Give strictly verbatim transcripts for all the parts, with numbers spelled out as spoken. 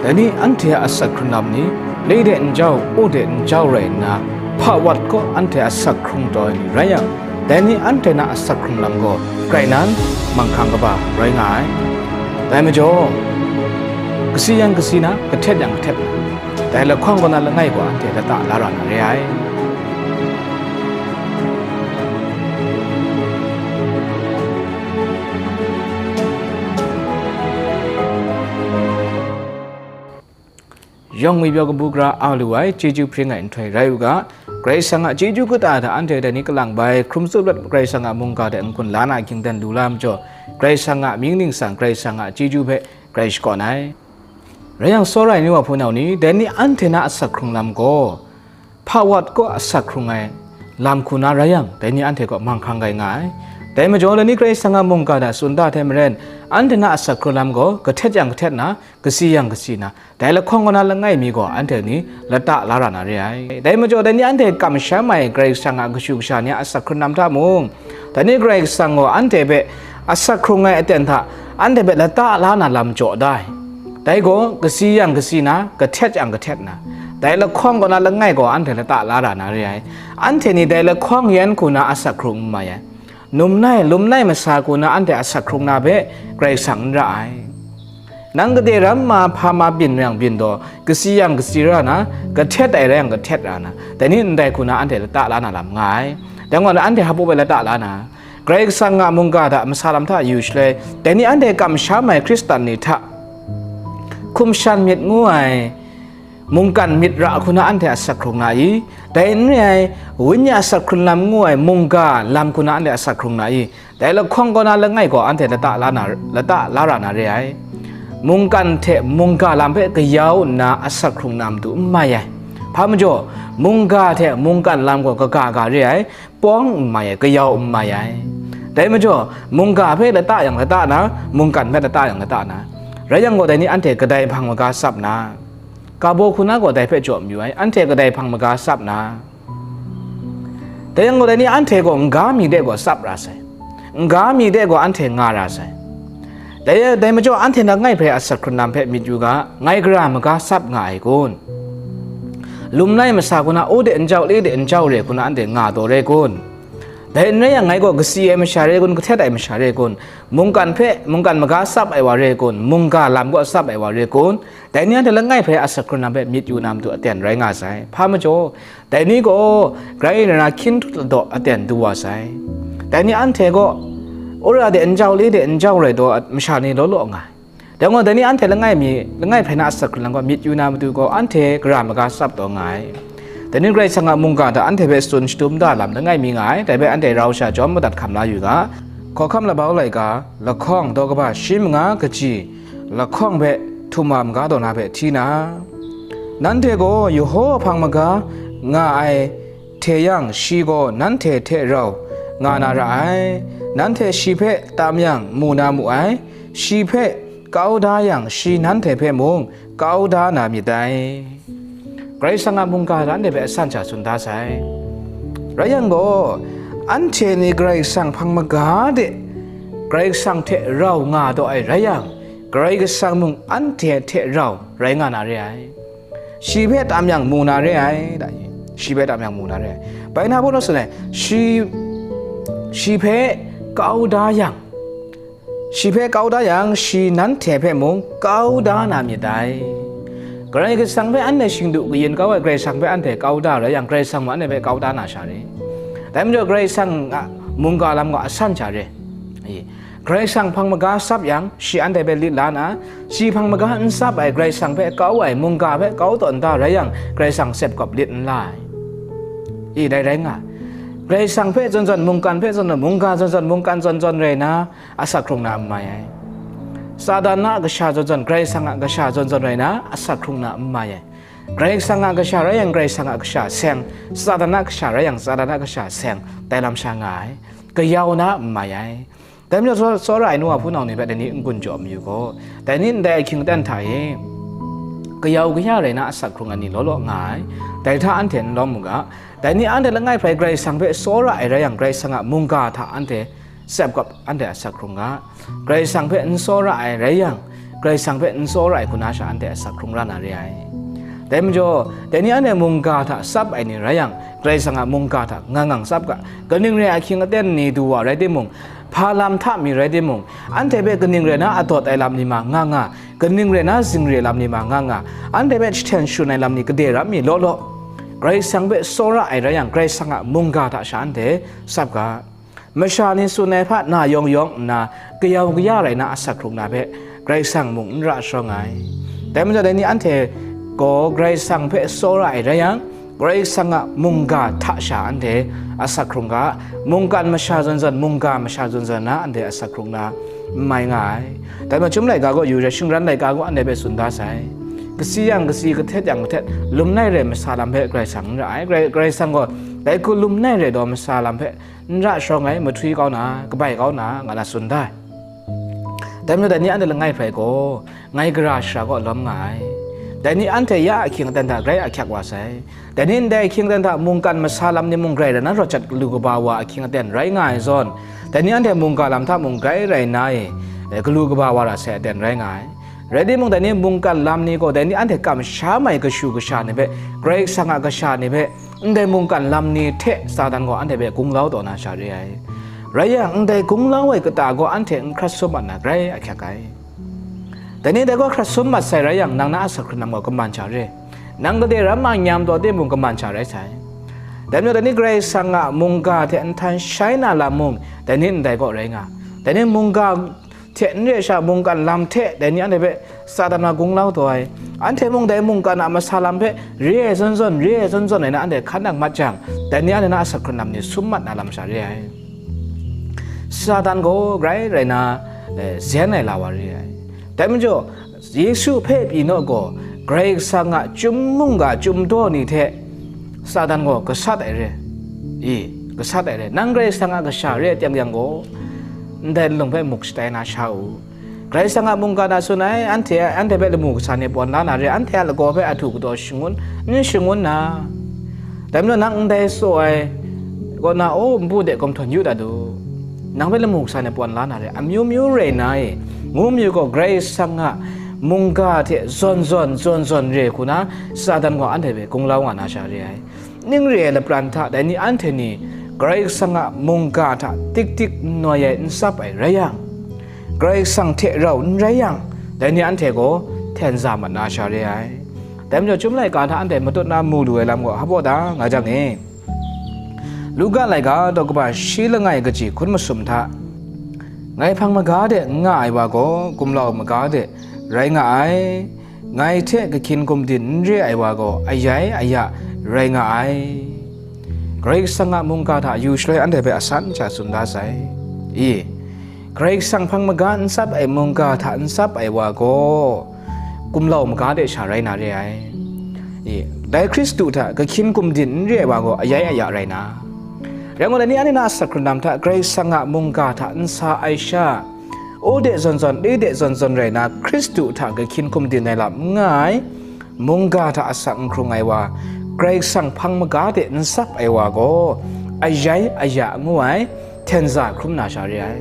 Dai ni anhte a asak hkrung lam ni, le de n jau, u de n jau rai nna, hpa wat kaw anhte a asak hkrung taw ai ni rai yang, dai ni anhte na asak hkrung lam gaw grai nan, manghkang kaba rai nga ai. Dai majaw, kasi yang kasi na, kahtet yang kahtet na, dai lahkawng kaw na langai gaw anhte lata la ra na re ai. Yawng ngwipyaw kabu gara a lu ai, chyeju hpring ai nhtoi rai u ga, Karai Kasang a chyeju kata hta anhte dai ni kalang bai, hkrum tsup let Karai Kasang a mungga de n-gun la na ahkying dan lu la majaw, Karai Kasang a mying ningsang, Karai Kasang a chyeju hpe grai shakawn ai. Rai yang, tsawra ai nu wa hpunau ni, dai ni anhte na asak hkrung lam gaw, hpa wat kaw asak hkrung ai lam hku na rai yang, dai ni anhte kaw manghkang grai nga ai. Dai majaw, dai ni Karai Kasang a mungga hta tsun da hte maren, anhte na asak hkrung lam gaw, kahtet yang kahtet na, kasi yang kasi na, dai lahkawng kaw na langai mi gaw anhte ni lata la ra na re ai. Dai majaw, dai ni anhte kamsham ai Karai Kasang a kashu kasha ni a asak hkrung lam hta mung, dai ni Karai Kasang gaw anhte hpe asak hkrung ai aten hta anhte hpe lata la na lam jaw da ai. Dai gaw kasi yang kasi na, kahtet yang kahtet na, dai lahkawng kaw na langai gaw anhte lata la ra na re ai. Anhte ni dai lahkawng yan hku na asak hkrung n mai ai. Num nai, lum nai masa hku na anhte asak hkrung na hpe Karai Kasang n ra ai. Nang gade ram ma hpa ma byin yang byin taw, kasi yang kasi ra na, kahtet ai rai yang kahtet ra na, dai ni ndai hku na anhte lata la na lam nga ai. Dai gaw anhte hpa baw bai lata la na, Karai Kasang a mungga hta masa lam hta yu shaloi, dai ni anhte kamsham ai Hkristan ni hta hkum shan myit ngu ai mungkan myit ra hku na anhte asak hkrung na i? Dai n re ai, wenyi asak hkrung lam ngu ai mungga lam hku na anhte asak hkrung na i? Dai lahkawng kaw na langai gaw anhte lata la na, lata la ra na re ai. Mungkan hte mungga lam hpe kayau nna asak hkrung na matu n mai ai. Hpa majaw, mungga hte mungkan lam gaw kaga ga re ai, pawng n mai ai, kayau n mai ai. Dai majaw, mungga hpe lata yang lata na, mungkan hpe lata yang lata na, rai yang gaw, dai ni anhte kadai hpang maga tsap na, kabaw hku na gaw dai hpe jaw mayu ai, anhte kadai hpang maga tsap na, dai yang gaw, dai ni anhte gaw n-ga mi de gaw tsap ra sai, n-ga mi de gaw anhte nga ra sai. Dai, dai majaw, anhte na ngai hpe asak hkrung lam hpe myit yu ga, ngai gara maga tsap nga ai kun? Lum nai masa hku na, u de n jau, le de n jau re hku na anhte nga taw re kun? Dai n rai yang, ngai gaw kasi ai masha re kun, kahtet ai masha re kun? Mungkan hpe, mungkan maga tsap ai wa re kun? Mungga lam gaw tsap ai wa re kun? Dai ni anhte langai hpe asak hkrung lam hpe myit yu na matu aten rai nga sai. Hpa majaw, dai ni gaw grai nna hkyin hkrut ladaw aten du wa sai. Dai ni anhte gaw, wora de n jau, le de n jau rai taw, masha ni law law nga ai. Dai gaw, dai ni anhte langai mi, langai hpe na asak hkrung lam gaw myit yu na matu gaw, anhte gara maga tsap taw nga ai. Dai ni Karai Kasang a mungga hta anhte hpe tsun shadum da lam langai mi nga ai, dai hpe anhte rau sha chyawm madat hkam la yu ga, Hkawhkam Labau laika, lahkawng daw kaba shi manga kaji, lahkawng hpe htum wa maga daw na hpe hti na, nanhte gaw Yehowa hpang maga nga ai hte yang, shi gaw nanhte hte rau nga na ra ai. Nanhte shi hpe tam yang, mu na mu ai. Shi hpe kau da yang, shi nanhte hpe mung kau da na myit dai. Karai Kasang a mungga hta anhte hpe asan sha tsun da sai. Rai yang gaw, anhte ni Karai Kasang hpang maga de Karai Kasang hte rau nga taw ai rai yang, Karai Kasang mung anhte hte rau rai nga na re ai. Shi hpe tam yang mu na re ai, da, shi hpe tam yang mu na re ai. Bai na hpung tsun ai, shi, shi hpe kau da yang, shi hpe kau da yang, shi nanhte hpe mung kau da na myit dai. Karai Kasang hpe anhte shingdu kayin kau ai, Karai Kasang hpe anhte kau da rai yang, Karai Kasang mung anhte hpe kau da na sha re. Dai majaw, Karai Kasang a mungga lam gaw asan sha re. I, Karai Kasang hpang maga tsap yang, shi anhte hpe lit la na, shi hpang maga n tsap ai, Karai Kasang hpe kau ai, mungga hpe kau taw nta rai yang, Karai Kasang sep gawp lit n la ai. I, dai rai nga. Karai Kasang hpe zawn zawn mungkan hpe zawn zawn, mungga zawn zawn mungkan zawn zawn rai na, asak hkrung na n mai ai. Satan a kasha zawn zawn, Karai Kasang a kasha zawn zawn rai na, asak hkrung na n mai ai. Karai Kasang a kasha rai yang, Karai Kasang a kasha seng, Satan a kasha rai yang, Satan a kasha seng, dai lam sha nga ai. Kayau na n mai ai. Dai majaw, tsaw-, tsawra ai nu wa hpunau ni hpe dai ni n-gun jaw mayu gaw, dai ni ndai ahkying aten hta e kayau kaya rai na asak hkrung ai ni law law nga ai. Dai hta anhte n lawm u ga, dai ni anhte langai hpe Karai Kasang hpe tsawra ai rai yang, Karai Kasang a mungga hta anhte tsep gawp, anhte asak hkrung ga. Karai Kasang hpe n tsawra ai rai yang, Karai Kasang hpe n tsawra ai hku na sha anhte asak hkrung ra na re ai. Dai majaw, dai ni anhte mungga hta tsap ai ni rai yang, Karai Kasang a mungga hta ngang ngang tsap ga, kaning re ahkying aten ni du wa rai timung, hpa lam hta mi rai timung, anhte hpe kaning rai na adawt ai lam ni ma nga nga, kaning rai na zingri ai lam ni ma nga nga, anhte hpe jahten shun ai lam ni gade ram mi law law, Karai Kasang hpe tsawra ai rai yang, Karai Kasang a mungga hta sha anhte tsap ga. Masha ni tsun ai hpa na yawng yawng nna, kayau kaya rai na asak hkrung na hpe, Karai Kasang mung n ra sharawng ai. Dai majaw, dai ni anhte gaw Karai Kasang hpe tsawra ai rai yang, Karai Kasang a mungga hta sha anhte asak hkrung ga, mungkan masha zawn zawn, mungga masha zawn zawn na anhte asak hkrung na n mai nga ai. Dai majaw, Chyum laika gaw yu re, shingran laika gaw anhte hpe tsun da sai. Kasi yang kasi, kahtet yang kahtet, lum nai re masa lam hpe Karai Kasang n ra ai. Karai, Karai Kasang gaw dai hku lum nai re daw masa lam hpe n ra sharawng ai, mahtwi kau na, kabai kau na, nga na tsun da ai. Dai majaw, dai ni anhte langai hprai gaw, ngai gara shara kaw lawm nga ai. Dai ni anhte ya ahkying aten hta grai ahkyak wa sai. Dai ni ndai ahkying aten hta mungkan masa lam ni mung grai rai na rawt jat galu kaba wa ahkying aten rai nga ai zawn, dai ni anhte mungga lam hta mung grai rai na e, e, galu kaba wa ra sai aten rai nga ai. Rai timung, dai ni mungkan lam ni gaw, dai ni anhte kamsham ai kashu kasha ni hpe, Karai Kasang a kasha ni hpe, ndai mungkan lam ni hte Satan gaw anhte hpe gunglau taw na sha re ai. Rai yang, ndai gunglau ai kata gaw anhte n hkrat sum mat na grai ahkyak ai. Dai ni dai gaw hkrat sum mat sai rai yang, nang na asak hkrun lam gaw kaman sha re. Nang gade ram a nyam taw timung kaman sha rai sai. Dai majaw, dai ni Karai Kasang a mungga hte nhtan shai na lam mung, dai ni ndai gaw rai nga. Dai ni mungga hte n re ai sha, mungkan lam hte dai ni anhte hpe Satan a gunglau taw ai. Anhte mung dai mungkan a masa lam hpe re ai zawn zawn, re ai zawn zawn rai na anhte hkan nang mat jang, dai ni anhte na asak hkrun lam ni sum mat na lam sha re ai. Satan gaw grai rai na, eh, zen ai la wa re ai. Dai majaw, Yesu hpe pyi naw gaw, Karai Kasang a chyum mungga chyum daw ni hte Satan gaw gasat ai re. I, gasat ai re. Nang Karai Kasang a kasha re ai teng yang gaw, ndai nlung hpe muk shatai na sha u. Karai Kasang a mungga na tsun ai, anhte, anhte hpe lamu kasa ni pawn la na re, anhte a lagaw hpe ahtu kataw shangun, n shangun na. Dai majaw nang ndai tsaw ai kaw na, o, npu de gumhtawn yu dat u. Nang hpe lamu kasa ni pawn la na re, amyu myu rai na e, ngu mayu gaw, Karai Kasang a mungga hte zawn zawn, zawn zawn re hku na, Satan gaw anhte hpe gunglau nga na sha re ai. Ning re ai lapran hta dai ni anhte ni Karai Kasang a mungga hta tik tik n noi ai n tsap ai rai yang, Karai Kasang hte rau n rai yang, dai ni anhte gaw hten za mat na sha re ai. Dai majaw, Chyum laika hta anhte matut na mu lu ai lam gaw hpa baw da, nga jang e. Luka laika daw kaba shi langai kaji hkun masum hta, ngai hpang maga de n nga ai wa gaw, gumlau maga de rai nga ai. Ngai hte kahkyin gumdin n re ai wa gaw, ayai aya rai nga ai. Karai Kasang a mungga hta yu shaloi anhte hpe asan sha tsun da sai. I, Karai Kasang hpang maga n tsap ai mungga hta n tsap ai wa gaw, gumlau maga de sha rai na re ai. I, dai Hkristu hta kahkyin gumdin n re ai wa gaw, ayai aya rai na. Rai ngut ai ni, anhte na asak hkrun lam hta Karai Kasang a mungga hta n sa ai sha, o de zawn zawn, le de zawn zawn rai na, Hkristu hta kahkyin gumdin ai lam n nga ai, mungga hta asak n hkrung ai wa, Karai Kasang hpang maga de n tsap ai wa gaw, ayai aya ngu ai, hten za hkrum na sha re ai.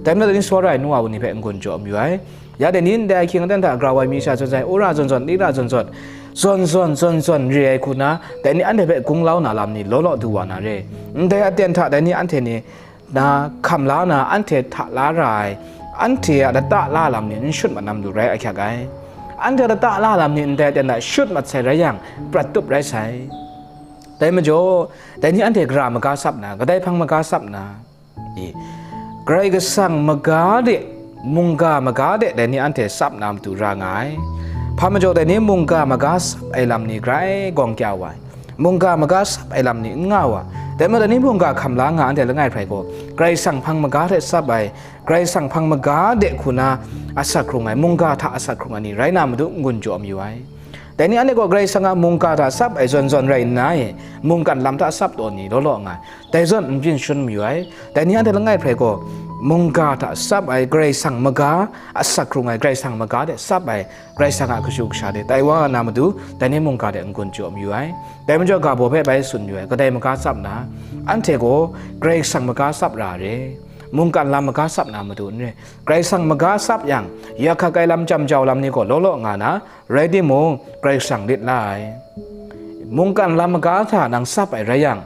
Dai majaw, dai ni tsawra ai nu wa ni hpe n-gun jaw mayu ai. Ya dai ni ndai ahkying aten hta grau ai mi sha zawn sai, wora zawn zawn, lila zawn zawn, zawn zawn, zawn zawn re ai hku na, dai ni anhte hpe gunglau na lam ni law law du wa na re. Ndai aten hta dai ni anhte ni na hkam la na, anhte hta la ra ai, anhte a lata la lam ni n shut mat na matu rai ahkyak ai. Anhte a lata la lam ni ndai aten hta shut mat sai rai yang, prat tup rai sai. Dai majaw, dai ni anhte gara maga tsap na, kadai hpang maga tsap na, i, Karai Kasang maga de, mungga maga de dai ni anhte tsap na matu ra nga ai. Hpa majaw dai ni mungga maga tsap ai lam ni grai gawng kya wa ai. Mungga maga tsap ai lam ni n nga wa. Dai majaw dai ni mungga hkam la nga anhte langai hprai gaw, Karai Kasang hpang maga hte tsap ai, Karai Kasang hpang maga de hku na asak hkrung ai, mungga hta asak hkrung ai ni rai na matu n-gun jaw mayu ai. Dai ni anhte gaw Karai Kasang a mungga hta tsap ai zawn zawn rai nna e, mungkan lam hta tsap taw ni law law nga ai. Dai zawn n byin shun mayu ai. Dai ni anhte langai hprai gaw, mungga hta tsap ai Karai Kasang maga, asak hkrung ai Karai Kasang maga de tsap ai, Karai Kasang a kashu kasha de tai wa na matu, dai ni mungga de n-gun jaw mayu ai. Dai majaw ga baw hpe bai tsun mayu ai, kadai maga tsap na, anhte gaw Karai Kasang maga tsap ra re. Mungkan lam maga tsap na matu n re. Karai Kasang maga tsap yang, ya hkak ai lam jam jau lam ni gaw law law nga na, rai timung, Karai Kasang lit la ai. Mungkan lam maga hta nang tsap ai rai yang,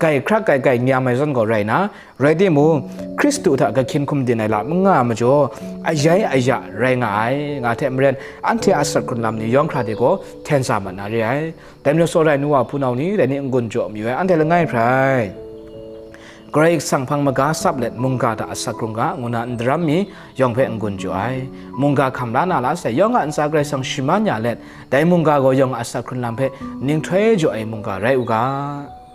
grai hkrak grai grai nyam ai zawn gaw rai na, rai timung, Hkristu hta kahkyin hkum din ai lam n nga majaw, ayai aya rai nga ai, nga hte maren, anhte a asak hkrun lam ni yawng hkra de gaw hten sa mat na re ai. Dai majaw, tsawra ai nu wa hpunau ni, dai ni n-gun jaw mayu ai, anhte langai hprai Karai Kasang hpang maga tsap let mungga hta asak hkrung ga, ngu na n daram mi yawng hpe n-gun jaw ai. Mungga hkam la na la sai, yawng a ntsa Karai Kasang shaman ya let, dai mungga gaw yawng a asak hkrun lam hpe ninghtoi jaw ai mungga rai u ga.